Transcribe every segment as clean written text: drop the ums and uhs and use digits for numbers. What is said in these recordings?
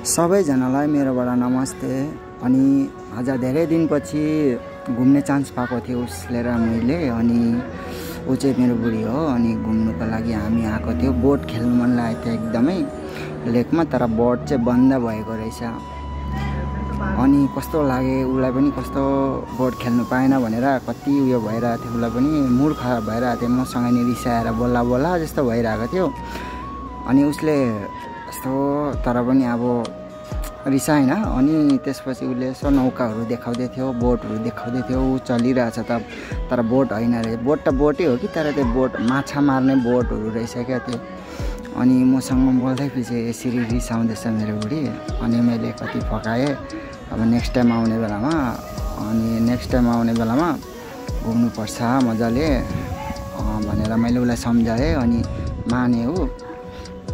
सबैजनालाई मेरोबाट नमस्ते। अनि आज धेरै दिनपछि घुम्ने चान्स पाएको थियो उसले र मैले। अनि ऊ चाहिँ मेरो बुढी हो। अनि घुम्नुको लागि हामी आएको थियो। बोट खेल्नु मन लागेको थियो एकदमै लेकमा, तर बोट चाहिँ बन्द भएको रहेछ। अनि कस्तो लाग्यो उसलाई पनि, कस्तो बोट खेल्नु पाएन भनेर कति उयो भइरहेको थियो। उसलाई पनि मुड खराब भइरहेको थियो, मसँग नि रिसाएर बोल्ला बोल्ला जस्तो भइरहेको थियो। अनि उसले यस्तो तर पनि अब रिसाएन। अनि त्यसपछि उसले यसो नौकाहरू देखाउँदै थियो, बोटहरू देखाउँदै थियो। ऊ चलिरहेछ त, तर बोट होइन रहेछ। बोट त बोटै हो कि, तर त्यो बोट माछा मार्ने बोटहरू रहेछ क्या त्यो। अनि मसँग बोल्दै पछि यसरी रिसाउँदैछ मेरो बुढी। अनि मैले कति फकाएँ, अब नेक्स्ट टाइम आउने बेलामा घुम्नुपर्छ मजाले भनेर मैले उसलाई सम्झाएँ। अनि माने हो।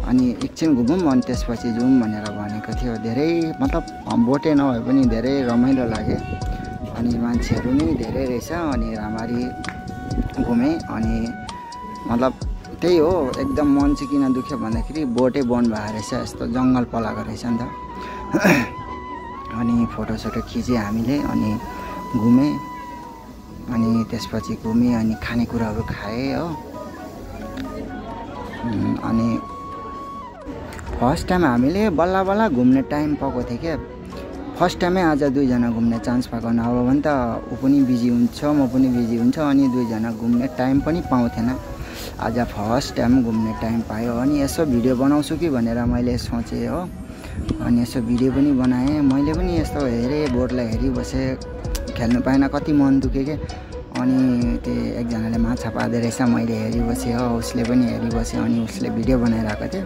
अनि एकछिन घुमौँ अनि त्यसपछि जाउँ भनेर भनेको थियो। धेरै मतलब बोटे नभए पनि धेरै रमाइलो लाग्यो। अनि मान्छेहरू नि धेरै रहेछ। अनि राम्ररी घुमेँ। अनि मतलब त्यही हो, एकदम मन चाहिँ किन दुख्यो भन्दाखेरि बोटै बन्द भएको रहेछ, यस्तो जङ्गल पलाएको रहेछ नि त। अनि फोटोसोटो खिचेँ हामीले। अनि घुमेँ। अनि त्यसपछि घुमेँ अनि खानेकुराहरू खाएँ हो। अनि फर्स्ट टाइम हामीले बल्ल बल्ल घुम्ने टाइम पाएको थियो क्या। फर्स्ट टाइमै आज दुईजना घुम्ने चान्स पाएको। नभए भने त ऊ पनि बिजी हुन्छ, म पनि बिजी हुन्छ। अनि दुईजना घुम्ने टाइम पनि पाउँथेन। आज फर्स्ट टाइम घुम्ने टाइम पायो। अनि यसो भिडियो बनाउँछु कि भनेर मैले सोचेँ हो। अनि यसो भिडियो पनि बनाएँ। मैले पनि यस्तो हेरेँ, बोटलाई हेरिबसेँ, खेल्नु पाएन, कति मन दुख्यो क्या। अनि त्यो एकजनाले माछा पार्दै रहेछ, मैले हेरिबसेँ हो, उसले पनि हेरिबस्यो। अनि उसले भिडियो बनाइरहेको थियो।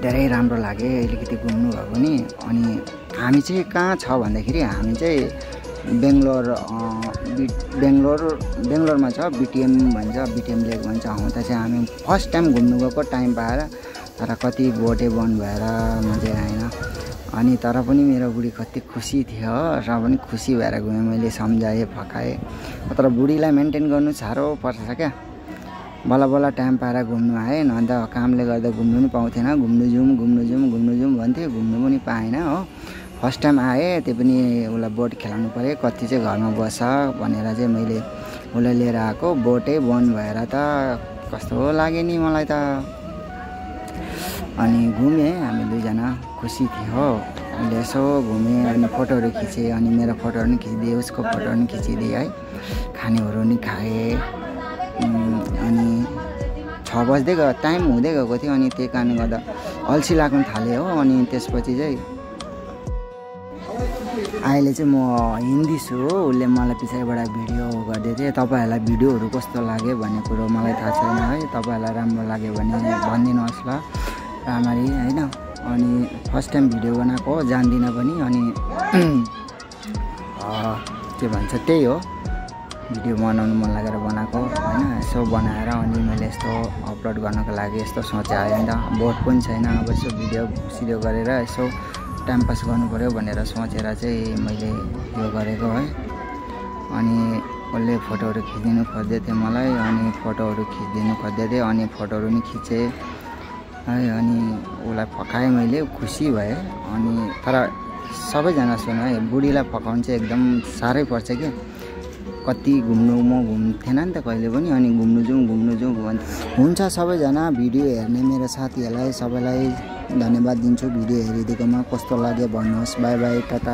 धेरै राम्रो लाग्यो अलिकति घुम्नु भयो भने। अनि हामी चाहिँ कहाँ छ भन्दाखेरि हामी चाहिँ बेङ्गलोरमा छ। बिटिएम भन्छ, बिटिएम लेक भन्छ। उता चाहिँ हामी फर्स्ट टाइम घुम्नु गएको टाइम पाएर, तर कति बोटै बन्द भएर मजा आएन। अनि तर पनि मेरो बुढी कति खुसी थियो र पनि खुसी भएर गएँ। मैले सम्झाएँ, फकाएँ। तर बुढीलाई मेन्टेन गर्नु साह्रो पर्छ क्या। बल्ल बल्ल टाइम पाएर घुम्नु आएँ, न त कामले गर्दा घुम्नु पनि पाउँथेन। घुम्नु जाउँ भन्थेँ, घुम्नु पनि पाएन हो। फर्स्ट टाइम आएँ, त्यो पनि उसलाई बोट खेलाउनु पऱ्यो। कति चाहिँ घरमा बस्छ भनेर चाहिँ मैले उसलाई लिएर आएको। बोटै बन्द भएर त कस्तो लाग्यो नि मलाई त। अनि घुमेँ हामी दुईजना, खुसी थियो हो। अहिले यसो घुमेँ अनि फोटोहरू खिचेँ। अनि मेरो फोटोहरू पनि खिचिदिएँ, उसको फोटोहरू पनि खिचिदिएँ है। खानेहरू पनि खाएँ। अनि 6 बज्दै गयो, टाइम हुँदै गएको थियो। अनि त्यही कारणले गर्दा अल्छी लाग्नु थाल्यो हो। अनि त्यसपछि चाहिँ अहिले चाहिँ म हिन्दी छु हो। उसले मलाई पछाडिबाट भिडियो गर्दै थिएँ। तपाईँहरूलाई भिडियोहरू कस्तो लाग्यो भन्ने कुरो मलाई थाहा छैन है। तपाईँहरूलाई राम्रो लाग्यो भने भनिदिनुहोस् ल राम्ररी होइन। अनि फर्स्ट टाइम भिडियो बनाएको हो, जान्दिनँ पनि। अनि के भन्छ, त्यही हो, भिडियो बनाउनु मन लागेर बनाएको होइन। यसो बनाएर अनि मैले यस्तो अपलोड गर्नको लागि यस्तो सोचेँ आयो नि त। बोट पनि छैन, अब यसो भिडियो गरेर यसो टाइम पास गर्नु पऱ्यो भनेर सोचेर चाहिँ मैले यो गरेको है। अनि उसले फोटोहरू खिचिदिनु खोज्दै थियो मलाई। अनि फोटोहरू खिचिदिनु खोज्दै थिएँ। अनि फोटोहरू पनि खिचेँ है। अनि उसलाई फकाएँ मैले, खुसी भएँ। अनि तर सबैजना सुन है, बुढीलाई फकाउनु चाहिँ एकदम साह्रै पर्छ क्या। कति घुम्नु म घुम्थेन नि त कहिले पनि। अनि घुम्नु जाउँ भन्थ्यो। हुन्छ सबैजना भिडियो हेर्ने मेरो साथीहरूलाई सबैलाई धन्यवाद दिन्छु भिडियो हेरिदिएकोमा। कस्तो लाग्यो भन्नुहोस्। By by, Tata.